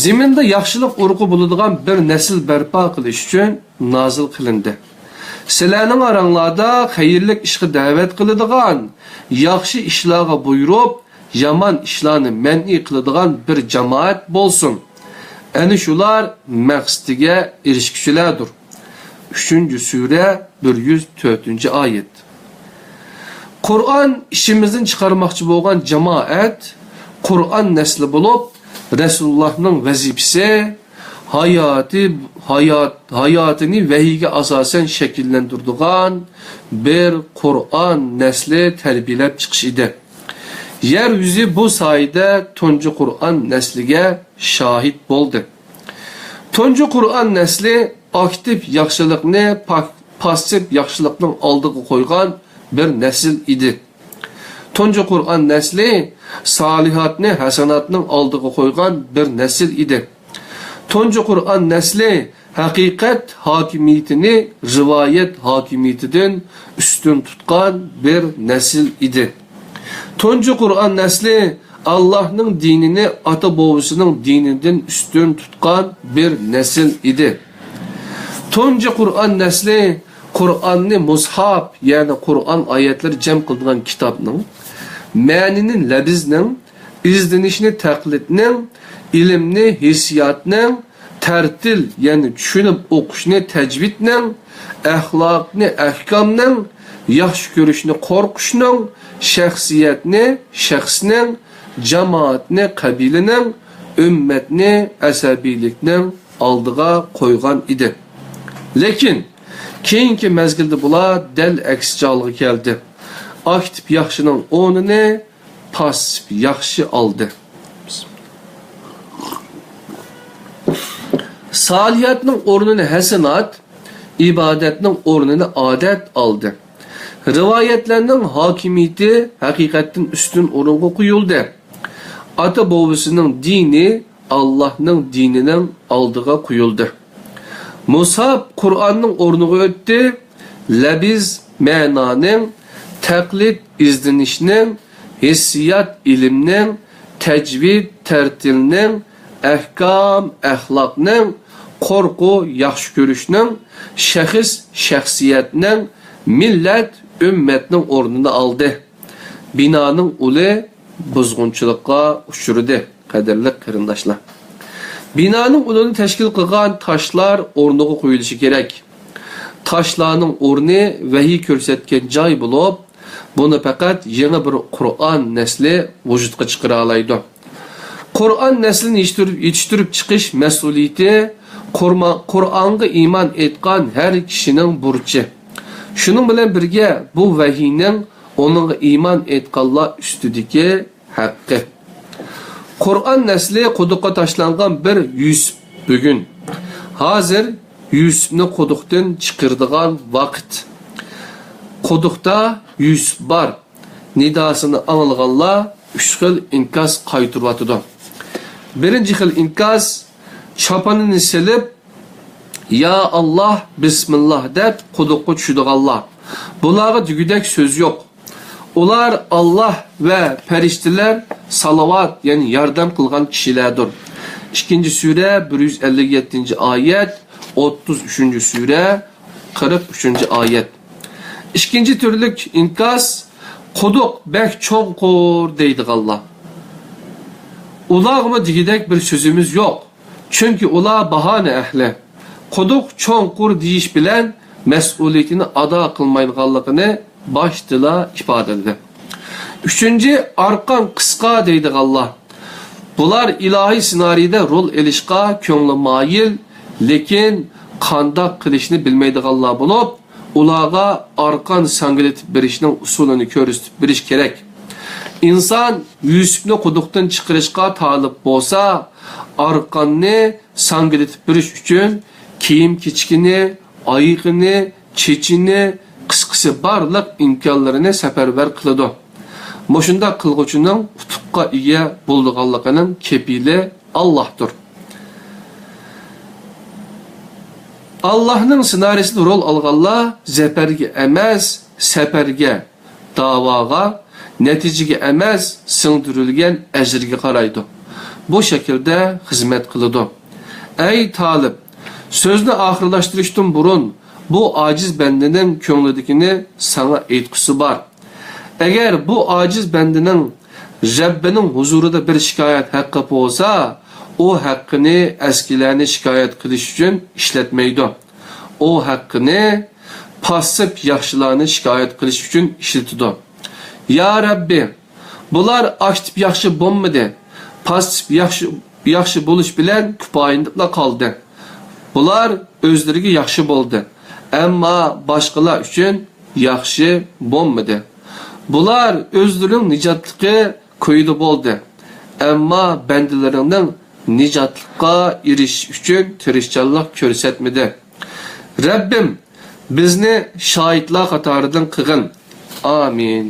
زېمىندا ياخشىلىق ئۇرۇقى بولىدىغان بىر نەسىل بەرپا قىلىش ئۈچۈن نازىل قىلىندى. سىلەرنىڭ ئاراڭلاردا خەيرلىك ئىشقا دەۋەت قىلىدىغان، ياخشى ئىشلارغا بۇيرۇپ، يامان ئىشلارنى مەنئى قىلىدىغان بىر جامائەت بولسۇن. ئەنە شۇلار مەقسىتىگە ئېرىشكۈچىلەردۇر. ئۈچىنچى سۈرە، بىر يۈز تۆتىنچى ئايەت. قۇرئان ئىچىمىزدىن چىقارماقچى بولغان جامائەت قۇرئان نەسلى بولۇپ، رەسۇلۇللاھنىڭ ۋەزىپىسى ھاياتى، ھايات، ھاياتىنى ۋەھىيگە ئاساسەن شەكىللەندۈرىدىغان بىر قۇرئان نەسلى تەربىيەلەپ چىقىش ئىدى. يەر يۈزى بۇ سايىدە تۇنجى قۇرئان نەسلىگە شاھىت بولدى. تۇنجى قۇرئان نەسلى ئاكتىپ ياخشىلىقنى پاك-، پاسسىپ ياخشىلىقنىڭ ئالدىغا قويغان بىر نەسىل ئىدى. تۇنجى قۇرئان نەسلى سالىھاتنى ھەسەناتنىڭ ئالدىغا قويغان بىر نەسىل ئىدى. تۇنجى قۇرئان نەسلى ھەقىقەت ھاكىمىيىتىنى رىۋايەت ھاكىمىيىتىدىن ئۈستۈن تۇتقان بىر نەسىل ئىدى. تۇنجى قۇرئان نەسلى ئاللاھنىڭ دىنىنى ئاتا-بوۋىسىنىڭ دىنىدىن ئۈستۈن تۇتقان بىر نەسىل ئىدى. تۇنجى قۇرئان نەسلى قۇرئاننى مۇسھاپ، يەنى قۇرئان ئايەتلىرى جەم قىلىنغان كىتابنىڭ، مەنىنى لەبزنىڭ، ئىزدىنىشنى تەقلىدنىڭ، ئىلىمنى ھېسسىياتنىڭ، تەرتىل، يەنى چۈشىنىپ ئوقۇشنى تەجۋىدنىڭ، ئەخلاقنى ئەھكامنىڭ، ياخشى كۆرۈشنى قورقۇشنىڭ، شەخسىيەتنى شەخسنىڭ، جامائەتنى قەبىلىنىڭ، ئۈممەتنى ئەسەبىيلىكنىڭ ئالدىغا قويغان ئىدى. لېكىن كېيىنكى مەزگىلدە بۇلار دەل ئەكسىچە ھالغا كەلدى. ئاكتىپ ياخشىنىڭ ئورنىنى پاسسىپ ياخشى ئالدى. سالىھاتنىڭ ئورنىنى ھەسەنات، ئىبادەتنىڭ ئورنىنى ئادەت ئالدى. رىۋايەتلەرنىڭ ھاكىمىيىتى ھەقىقەتتىن ئۈستۈن ئورۇنغا قويۇلدى. ئاتا-بوۋىسىنىڭ دىنى ئاللاھنىڭ دىنىنىڭ ئالدىغا قويۇلدى. مۇسھاپ قۇرئاننىڭ ئورنىغا ئۆتتى. لەبز مەنانىڭ، تەقلىد ئىزدىنىشنىڭ، ھېسسىيات ئىلىمنىڭ، تەجۋىد تەرتىلنىڭ، ئەھكام ئەخلاقنىڭ، قورقۇ ياخشى كۆرۈشنىڭ، شەخس شەخسىيەتنىڭ، مىللەت ئۈممەتنىڭ ئورنىنى ئالدى. بىنانىڭ ئۇلى بۇزغۇنچىلىققا ئۇچرىدى. قەدىرلىك قېرىنداشلار، بىنانىڭ ئۇلىنى تەشكىل قىلغان تاشلار ئورنىغا قويۇلۇشى كېرەك. تاشلارنىڭ ئورنى ۋەھىي كۆرسەتكەن جاي بولۇپ، بۇنى پەقەت يېڭى بىر قۇرئان نەسلى ۋۇجۇدقا چىقىرالايدۇ. قۇرئان نەسلىنى يېتىشتۈرۈپ، يېتىشتۈرۈپ چىقىش مەسئۇلىيىتى قۇرما-، قۇرئانغا ئىمان ئېيتقان ھەر كىشىنىڭ بۇرچى. شۇنىڭ بىلەن بىرگە، بۇ ۋەھىينىڭ ئۇنىڭغا ئىمان ئېيتقانلار ئۈستىدىكى ھەققى. قۇرئان نەسلى قۇدۇققا تاشلانغان بىر يۈسۈپ بۈگۈن. ھازىر يۈسۈپنى قۇدۇقتىن چىقىرىدىغان ۋاقىت. قۇدۇقتا يۈسۈپ بار. نىداسىنى ئاڭلىغانلار ئۈچ خىل ئىنكاس قايتۇرۇۋاتىدۇ. بىرىنچى خىل ئىنكاس، چاپىنىنى سېلىپ، يا ئاللاھ، بىسمىللاھ دەپ قۇدۇققا چۈشىدىغانلار. بۇلارغا دېگۈدەك سۆز يوق. ئۇلار ئاللاھ ۋە پەرىشتىلەر سالاۋات، يەنى ياردەم قىلغان كىشىلەردۇر. ئىككىنچى سۈرە، بىر يۈز ئەللىك يەتتىنچى ئايەت، ئوتتۇز ئۈچىنچى سۈرە، قىرىق ئۈچىنچى ئايەت. ئىككىنچى تۈرلۈك ئىنكاس، قۇدۇق بەك چوڭقۇر دەيدىغانلار. ئۇلارغىمۇ دېگۈدەك بىر سۆزىمىز يوق. چۈنكى ئۇلار باھانە ئەھلى. قۇدۇق چوڭقۇر دېيىش بىلەن مەسئۇلىيىتىنى ئادا قىلمايدىغانلىقىنى باشتىلا ئىپادىلىدى. ئۈچىنچى، ئارقان قىسقا دەيدىغانلار. بۇلار ئىلاھىي سېنارىيدا رول ئېلىشقا كۆڭلى مايىل، لېكىن قانداق قىلىشنى بىلمەيدىغانلار بولۇپ، ئۇلارغا ئارقان ساڭگىلىتىپ بېرىشنىڭ ئۇسۇلىنى كۆرسىتىپ بېرىش كېرەك. ئىنسان يۈسۈپنى قۇدۇقتىن چىقىرىشقا تالىپ بولسا، ئارقاننى ساڭگىلىتىپ بېرىش ئۈچۈن كىيىم-كېچىكىنى، ئايىغىنى، چېچىنى، قىسقىسى بارلىق ئىمكانلىرىنى سەپەرۋەر قىلىدۇ. مۇشۇنداق قىلغۇچىنىڭ ئۇتۇققا ئىگە بولىدىغانلىقىنىڭ كېپىلى ئاللاھتۇر. ئاللاھنىڭ سېنارىيسىدا رول ئالغانلار زەپەرگە ئەمەس، سەپەرگە، داۋاغا، نەتىجىگە ئەمەس، سىڭدۈرۈلگەن ئەجىرگە قارايدۇ. بۇ شەكىلدە خىزمەت قىلىدۇ. ئەي تالىپ، سۆزنى ئاخىرلاشتۇرۇشتىن بۇرۇن، بۇ ئاجىز بەندىنىڭ كۆڭلىدىكىنى ساڭا ئېيتقۇسى بار. ئەگەر بۇ ئاجىز بەندىنىڭ رەببىنىڭ ھۇزۇرىدا بىر شىكايەت ھەققى بولسا، ئۇ ھەققىنى ئەسكىلەرنى شىكايەت قىلىش ئۈچۈن ئىشلەتمەيدۇ. ئۇ ھەققىنى پاسسىپ ياخشىلارنى شىكايەت قىلىش ئۈچۈن ئىشلىتىدۇ. يا رەببى، بۇلار ئاكتىپ ياخشى بولمىدى، پاسسىپ ياخشى، ياخشى بولۇش بىلەن كۇپايىلىنىپلا قالدى. بۇلار ئۆزلىرىگە ياخشى بولدى، ئەمما باشقىلار ئۈچۈن ياخشى بولمىدى. بۇلار ئۆزلىرىنىڭ نىجاتلىقى كويىدا بولدى، ئەمما بەندىلىرىڭنىڭ نىجاتلىققا ئېرىشىش ئۈچۈن تىرىشچانلىق كۆرسەتمىدى. رەببىم، بىزنى شاھىتلار قاتارىدىن قىلغىن. ئامىن.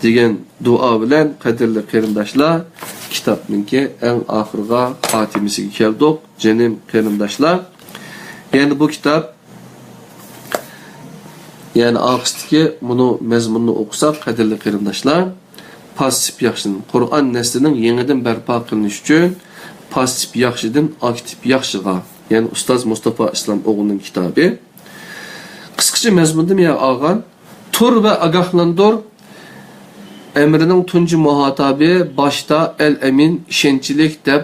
دېگەن دۇئا بىلەن، قەدىرلىك قېرىنداشلار، كىتابنىڭكى ئەڭ ئاخىرىغا، خاتىمىسىگە كەلدۇق، جېنىم قېرىنداشلار. يەنى بۇ كىتاب، يەنى ئارقىسىدىكى مۇنۇ مەزمۇننى ئوقۇساق، قەدىرلىك قېرىنداشلار، پاسسىپ ياخشىدىن، قۇرئان نەسلىنىڭ يېڭىدىن بەرپا قىلىنىشى ئۈچۈن پاسسىپ ياخشىدىن ئاكتىپ ياخشىغا، يەنى ئۇستاز مۇستاپا ئىسلام ئوغلىنىڭ كىتابى. قىسقىچە مەزمۇندىن يا ئالغان، تۇر ۋە ئاگاھلاندۇر ئەمرىنىڭ تۇنجى مۇھاتابى باشتا ئەل ئەمىن، ئىشەنچلىك دەپ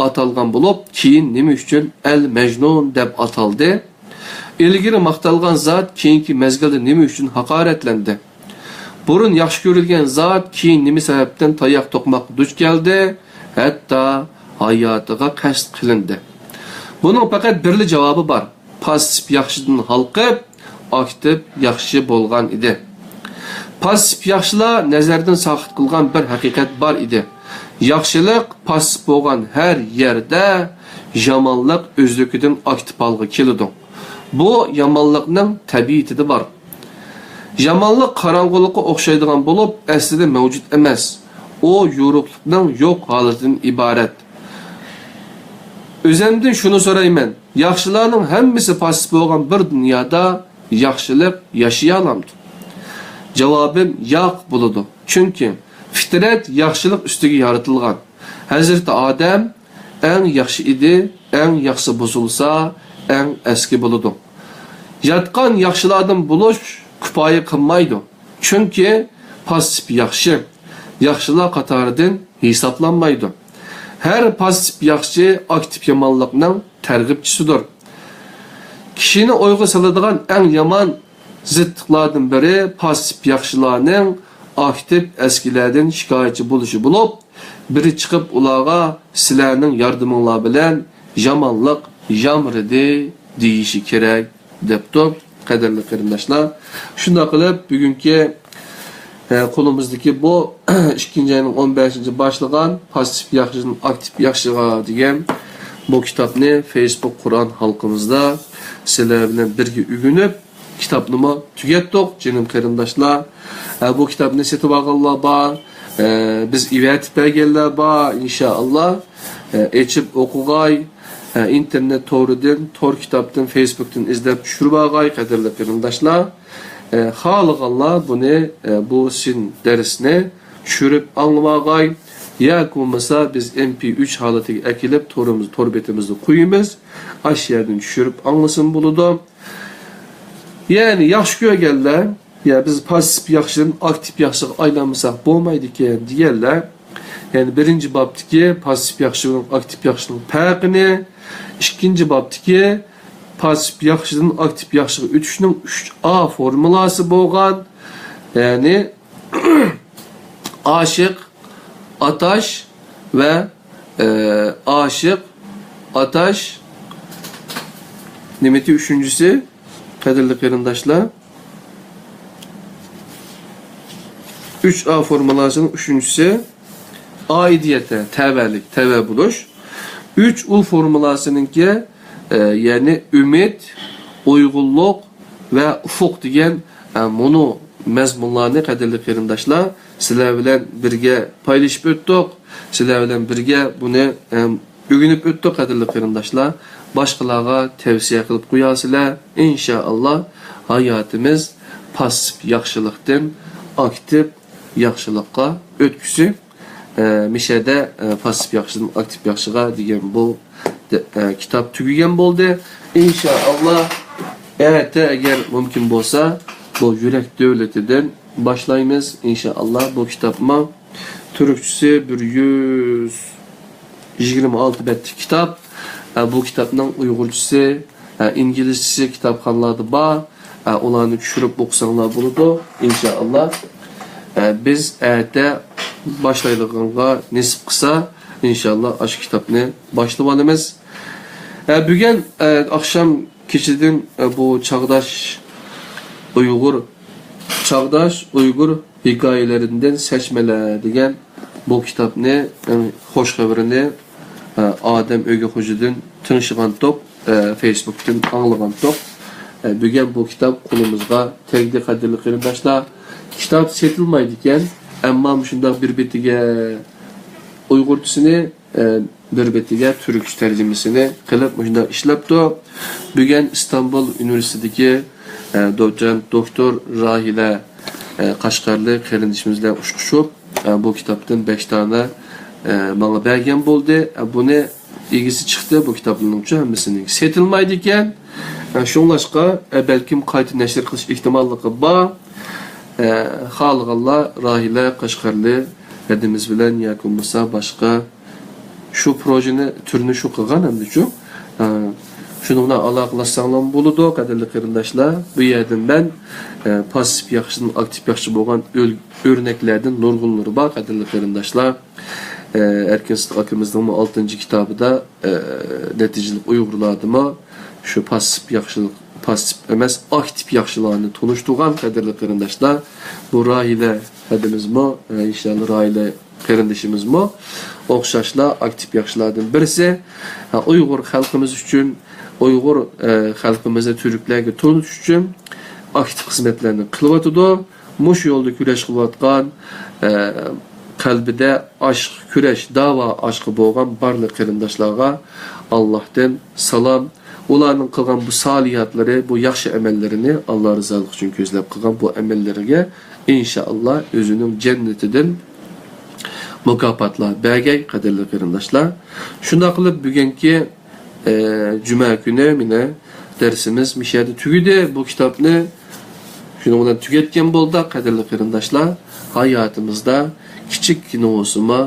ئاتالغان بولۇپ، كېيىن نېمە ئۈچۈن ئەل مەجنۇن دەپ ئاتالدى؟ ئىلگىرى ماختالغان زات كېيىنكى مەزگىلدە نېمە ئۈچۈن ھاقارەتلەندى؟ بۇرۇن ياخشى كۆرۈلگەن زات كېيىن نېمە سەۋەبتىن تاياق توقماققا دۇچ كەلدى؟ ھەتتا ھاياتىغا قەست قىلىندى. بۇنىڭ پەقەت بىرلا جاۋابى بار. پاسسىپ ياخشىدىن ھالقىپ، ئاكتىپ ياخشى بولغان ئىدى. پاسسىپ ياخشىلار نەزەردىن ساقىت قىلغان بىر ھەقىقەت بار ئىدى. ياخشىلىق پاسسىپ بولغان ھەر يەردە يامانلىق ئۆزلۈكىدىن ئاكتىپ ھالغا كېلىدۇ. بۇ يامانلىقنىڭ تەبىئىتىدە بار. يامانلىق قاراڭغۇلۇققا ئوخشايدىغان بولۇپ، ئەسلىدە مەۋجۇت ئەمەس. ئۇ يورۇقلۇقنىڭ يوق ھالىتىدىن ئىبارەت. ئۆزۈمدىن شۇنى سورايمەن، ياخشىلارنىڭ ھەممىسى پاسسىپ بولغان بىر دۇنيادا ياخشىلىق ياشىيالامدۇ؟ جاۋابىم ياق بولىدۇ. چۈنكى فىترەت ياخشىلىق ئۈستىگە يارىتىلغان. ھەزرىتى ئادەم ئەڭ ياخشى ئىدى، ئەڭ ياخشىسى بۇزۇلسا، ئەڭ ئەسكى بولىدۇ. ياتقان ياخشىلاردىن بولۇش كۇپايە قىلمايدۇ. چۈنكى پاسسىپ ياخشى ياخشىلار قاتارىدىن ھېسابلانمايدۇ. ھەر پاسسىپ ياخشى ئاكتىپ يامانلىقنىڭ تەرغىبچىسىدۇر. كىشىنى ئويغا سالىدىغان ئەڭ يامان زىتلىقلاردىن بىرى پاسسىپ ياخشىلارنىڭ ئاكتىپ ئەسكىلەردىن شىكايەتچى بولۇشى بولۇپ، بىرى چىقىپ ئۇلارغا، «سىلەرنىڭ ياردىمىڭلار بىلەن يامانلىق يامرىدى» دېيىشى كېرەك، دەپتۇ. قەدىرلىك قېرىنداشلار، شۇنداق قىلىپ بۈگۈنكى، ئە، قولىمىزدىكى بۇ ئىككىنچى ئاينىڭ ئون بەشىنچى باشلىغان پاسسىپ ياخشىدىن ئاكتىپ ياخشىغا دېگەن بۇ كىتابنى فېيسبۇك قۇرئان ھالقىمىزدا سىلەر بىلەن بىرگە ئۆگىنىپ، كىتابنىمۇ تۈگەتتۇق، جېنىم قېرىنداشلار. ئە، بۇ كىتابنى سېتىۋالغانلار بار، ئە، بىز ئەۋەتىپ بەرگەنلەر بار، ئىنشائاللا. ئە، ئېچىپ ئوقۇغاي، ئە، ئىنتېرنېت تورىدىن، تور كىتابتىن، فېيسبۇكتىن ئىزدەپ چۈشۈرۈۋالغاي، قەدىرلىك قېرىنداشلار. ئە، خالىغانلار بۇنى، ئە، بۇ سىن دەرسنى چۈشۈرۈپ ئاڭلىۋالغاي. ياكى بولمىسا بىز ئېم پى ئۈچ ھالىتىگە ئەكېلىپ تورىمىز، تور بېتىمىزدە قويىمىز. ئاشۇ يەردىن چۈشۈرۈپ ئاڭلىسىمۇ بولىدۇ. يەنى ياخشى كۆرگەنلەر، يا بىز پاسسىپ ياخشىدىن ئاكتىپ ياخشىغا ئايلانمىساق بولمايدىكەن دېگەنلەر، يەنى بىرىنچى بابتىكى پاسسىپ ياخشى بىلەن ئاكتىپ ياخشىنىڭ پەرقىنى، ئىككىنچى بابتىكى پاسسىپ ياخشىدىن ئاكتىپ ياخشىغا ئۆتۈشنىڭ ئۈچ ئا فورمۇلاسى بولغان، يەنى ئاشىق، ئاتاش ۋە، ئە، ئاشىق، ئاتاش، نېمىتى ئۈچىنچىسى، قەدىرلىك قېرىنداشلار؟ ئۈچ ئا فورمۇلاسىنىڭ ئۈچىنچىسى ئائىدىيەتە، تەۋەلىك، تەۋە بولۇش. ئۈچ ئۇ فورمۇلاسىنىڭكى، ئە، يەنى ئۈمىد، ئۇيغۇنلۇق ۋە ئۇفۇق دېگەن، ئە، مۇنۇ مەزمۇنلارنى، قەدىرلىك قېرىنداشلار، سىلەر بىلەن بىرگە پايلىشىپ ئۆتتۇق. سىلەر بىلەن بىرگە بۇنى، ئە، ئۆگىنىپ ئۆتتۇق، قەدىرلىك قېرىنداشلار. باشقىلارغا تەۋسىيە قىلىپ قويارسىلەر. ئىنشائاللا، ھاياتىمىز پاسسىپ ياخشىلىقتىن ئاكتىپ ياخشىلىققا ئۆتكۈسى. ئە، مىشەدە، ئە، پاسسىپ ياخشىدىن ئاكتىپ ياخشىغا دېگەن بۇ، ئە، كىتاب تۈگىگەن بولدى. ئىنشائاللا، ئەتە ئەگەر مۇمكىن بولسا، بۇ يۈرەك دۆلىتىدىن باشلايمىز. ئىنشائاللا، بۇ كىتابمۇ تۈركچىسى بىر يۈز يىگىرمە ئالتە بەتلىك كىتاب. ئە، بۇ كىتابنىڭ ئۇيغۇرچىسى، ئە، ئىنگلىزچىسى كىتابخانىلاردا بار. ئە، ئۇلارنى چۈشۈرۈپ ئوقۇساڭلار بولىدۇ، ئىنشائاللا. ئە، بىز ئەتە باشلايدىغانغا نېسىپ قىلسا، ئىنشائاللا، ئاشۇ كىتابنى باشلىۋالىمىز. ئە، بۈگۈن، ئە، ئاخشام كېچىدىن، ئە، بۇ چاغداش ئۇيغۇر، چاغداش ئۇيغۇر ھېكايىلىرىدىن سەچمىلەر دېگەن بۇ كىتابنى، ئە، خوش خەۋىرىنى، ئە، ئادەم ئۆگە خوجىدىن تىڭشىغانتۇق، ئە، فېيسبۇكتىن ئاڭلىغانتۇق. بۈگۈن بۇ كىتاب قولىمىزغا تەگدى، قەدىرلىك قېرىنداشلار. كىتاب سېتىلمايدىكەن، ئەمما مۇشۇنداق بىر بېتىگە ئۇيغۇرچىسىنى، بىر بېتىگە تۈركچە تەرجىمىسىنى قىلىپ، مۇشۇنداق ئىشلەپتۇ. بۈگۈن ئىستانبۇل ئۇنىۋېرسىتېتىدىكى دوچېنت دوكتور راھىلە قەشقەرلىك قېرىندىشىمىز بىلەن ئۇچرىشىپ، بۇ كىتابتىن بەش دانە ماڭا بەرگەن بولدى. بۇنى ئىگىسى چىقتى بۇ كىتابلارنىڭچۇ ھەممىسىنىڭ. سېتىلمايدىكەن. شۇڭلاشقا، بەلكىم قايتا نەشر قىلىش ئېھتىماللىقى بار. خالىغانلار راھىلە قەشقەرلىك ھەدىمىز بىلەن ياكى بولمىسا باشقا شۇ پروژېنى تۈرىنى شۇ قىلغان ئەمدىچۇ. شۇنىڭ بىلەن ئالاقىلاشساڭلارمۇ بولىدۇ، قەدىرلىك قېرىنداشلار. بۇ يەردىن مەن پاسسىپ ياخشىدىن ئاكتىپ ياخشى بولغان ئۆل-، ئۆرنەكلەردىن نۇرغۇنلىرى بار، قەدىرلىك قېرىنداشلار. ئەركىن سىدىق ئاكىمىزنىڭمۇ ئالتىنچى كىتابىدا، نەتىجىلىك ئۇيغۇرلاردىمۇ شۇ پاسسىپ ياخشىلىق، پاسسىپ ئەمەس، ئاكتىپ ياخشىلارنى تونۇشتۇرغان، قەدىرلىك قېرىنداشلار. بۇ راھىلە ھەدىمىزمۇ، ئىنشاللا راھىلە قېرىندىشىمىزمۇ ئوخشاشلا ئاكتىپ ياخشىلاردىن بىرسى. ئۇيغۇر خەلقىمىز ئۈچۈن، ئۇيغۇر، خەلقىمىزنى تۈركلەرگە تونۇتۇش ئۈچۈن ئاكتىپ خىزمەتلەرنى قىلىۋاتىدۇ. مۇشۇ يولدا كۈرەش قىلىۋاتقان، قەلبىدە ئاشق، كۈرەش، داۋا ئاشقى بولغان بارلىق قېرىنداشلارغا ئاللاھتىن سالام. ئۇلارنىڭ قىلغان بۇ سالىھاتلىرى، بۇ ياخشى ئەمەللىرىنى، ئاللا رىزالىقى ئۈچۈن كۆزلەپ قىلغان بۇ ئەمەللىرىگە ئىنشائاللا ئۆزىنىڭ جەننىتىدىن مۇكاپاتلار بەرگەي، قەدىرلىك قېرىنداشلار. شۇنداق قىلىپ بۈگۈنكى، ئە، جۈمە كۈنى مېنى دەرسىمىز مۇشۇ يەردە تۈگىدى. بۇ كىتابنى شۇنىڭ بىلەن تۈگەتكەن بولدۇق، قەدىرلىك قېرىنداشلار. ھاياتىمىزدا كىچىككىنە بولسىمۇ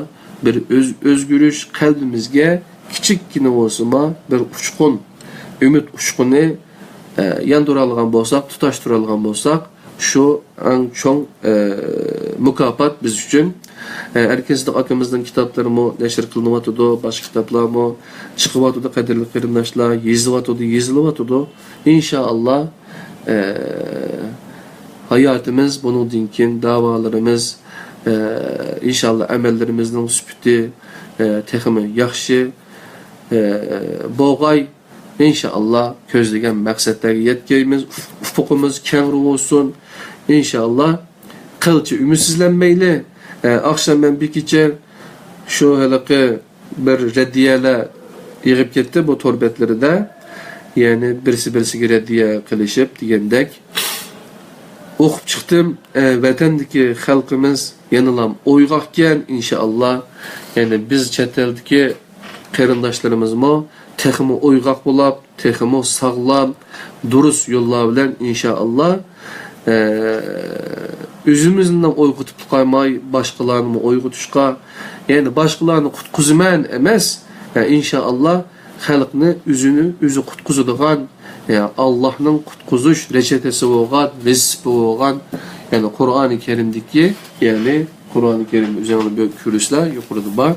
بىر ئۆز-، ئۆزگىرىش، قەلبىمىزگە كىچىككىنە بولسىمۇ بىر ئۇچقۇن، ئۈمىد ئۇچقۇنى، ئە، ياندۇرالىغان بولساق، تۇتاشتۇرالىغان بولساق، شۇ ئەڭ چوڭ، ئە، مۇكاپات بىز ئۈچۈن. ئە، ئەركىن سىدىق ئاكىمىزنىڭ كىتابلىرىمۇ نەشر قىلىنىۋاتىدۇ، باشقا كىتابلارمۇ چىقىۋاتىدۇ، قەدىرلىك قېرىنداشلار، يېزىۋاتىدۇ، يېزىلىۋاتىدۇ. ئىنشائاللا، ئە، ھاياتىمىز، بۇنىڭدىن كېيىن داۋالىرىمىز، ئە، ئىنشائاللا ئەمەللىرىمىزنىڭ سۈپىتى، ئە، تېخىمۇ ياخشى، ئە، بولغاي. ئىنشائاللا، كۆزلىگەن مەقسەتلەرگە يەتكەيمىز، ئۇف-، ئۇپۇقىمىز كەڭرى بولسۇن. ئىنشائاللا، قىلچە ئۈمىدسىزلەنمەيلى. ئە، ئاخشام مەن بىر كېچە شۇ ھېلىقى بىر رەددىيەلەر يېغىپ كەتتى بۇ تور بەتلىرىدە. يەنى بىرسى بىرسىگە رەددىيە قىلىشىپ دېگەندەك. ئوقۇپ چىقتىم. ئە، ۋەتەندىكى خەلقىمىز يەنىلا ئويغاقكەن، ئىنشائاللا. يەنى بىز چەت ئەلدىكى قېرىنداشلىرىمىزمۇ تېخىمۇ ئويغاق بولاپ، تېخىمۇ ساغلام، دۇرۇس يوللار بىلەن ئىنشائاللا، ئە، ئۆزىمىزنى ئويغىتىپ قالماي، باشقىلارنىمۇ ئويغىتىشقا، يەنى باشقىلارنى قۇتقۇزىمەن ئەمەس، ئە، ئىنشائاللا خەلقنى ئۆزىنى ئۆزى قۇتقۇزىدىغان، ئە، ئاللاھنىڭ قۇتقۇزۇش رەچېتىسى بولغان، رېتسېپى بولغان، يەنى قۇرئانى كەرىمدىكى، يەنى قۇرئانى كەرىم ئۆزۈڭلار بۆ-، كۆرۈسىلەر، يۇقىرىدا بار.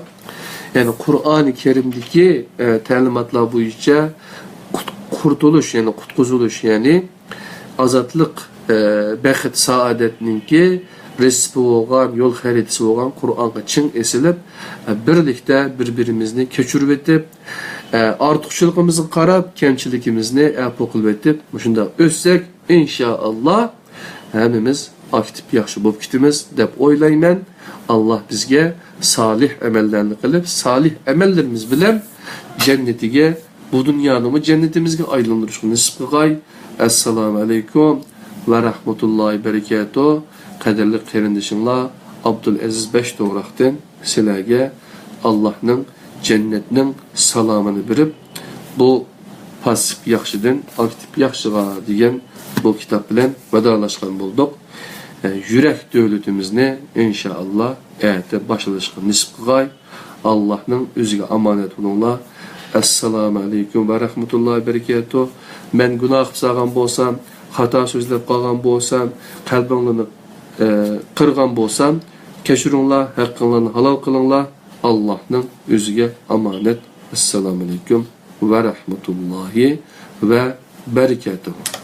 يەنى قۇرئانى كەرىمدىكى، ئە، تەلىماتلار بويىچە قۇت-، قۇرتۇلۇش، يەنى قۇتقۇزۇلۇش، يەنى ئازادلىق، ئە، بەخت، سائادەتنىڭكى رېتسېپى بولغان، يول خەرىتىسى بولغان قۇرئانغا چىڭ ئېسىلىپ، ئە، بىرلىكتە بىر-بىرىمىزنى كەچۈرۈۋېتىپ، ئە، ئارتۇقچىلىقىمىزغا قاراپ، كەمچىلىكىمىزنى ئەپۇ قىلىۋېتىپ، مۇشۇنداق ئۆتسەك، ئىنشائاللا، ھەممىمىز ئاكتىپ ياخشى بولۇپ كېتىمىز دەپ ئويلايمەن. ئاللا بىزگە سالىھ ئەمەللەرنى قىلىپ، سالىھ ئەمەللىرىمىز بىلەن جەننىتىگە، بۇ دۇنيانىمۇ جەننىتىمىزگە ئايلاندۇرۇشقا نېسىپ قىلغاي. ئەسسالامۇ ئەلەيكۇم ۋە رەھمەتۇللاھى بەرىكاتۇھ. قەدىرلىك قېرىندىشىڭلار ئابدۇلئەزىز بەش توغراقتىن سىلەرگە ئاللاھنىڭ جەننەتنىڭ سالامىنى بېرىپ، بۇ پاسسىپ ياخشىدىن ئاكتىپ ياخشىغا دېگەن بۇ كىتاب بىلەن ۋەدالاشقان بولدۇق. ئە، يۈرەك دۆلىتىمىزنى ئىنشائاللا ئەتە باشلىشقا نېسىپ قىلغاي. ئاللاھنىڭ ئۆزىگە ئامانەت بولۇڭلار. ئەسسالامۇ ئەلەيكۇم ۋە رەھمەتۇللاھى ۋە بەرىكاتۇھ. مەن گۇناھ قىپ سالغان بولسام، خاتا سۆزلەپ قالغان بولسام، قەلبىڭلارنى، ئە، قىرغان بولسام، كەچۈرۈڭلار، ھەققىڭلارنى ھالال قىلىڭلار. ئاللاھنىڭ ئۆزىگە ئامانەت. ئەسسالامۇ ئەلەيكۇم ۋە رەھمەتۇللاھى ۋە بەرىكاتۇھ.